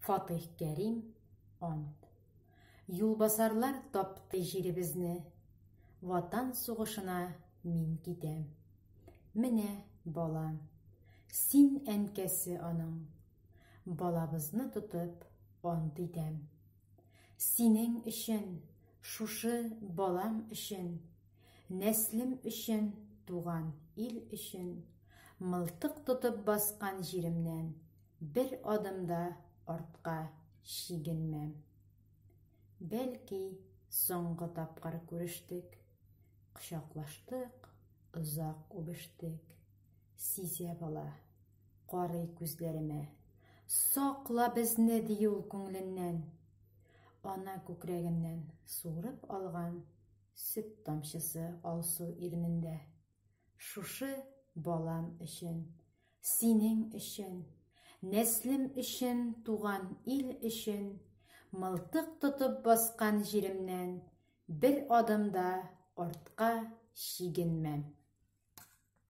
Фатих Кәрим, Ант. Юлбасарлар тапты җиребезне, Ватан сугышына мин китәм. Менә балам, син әнкәсе аның, Балабызны тотып ант итәм. Синең өчен, шушы балам өчен, Нәслем өчен, туган ил өчен, Мылтык тотып баскан җиремнән Бер адым да артка чигенмәм. Бәлки, соңгы тапкыр күрештек, Кочаклаштык, озак үбештек. Сизә бала, карый күзләремә. Сакла безне, ди ул күңеленнән. Ана күкрәгеннән суырып алган сөт тамчысы алсу иренендә. Шушы балам өчен, синең өчен, нәслем өчен, туган ил өчен, мылтык тотып баскан җиремнән бер адым да артка чигенмәм.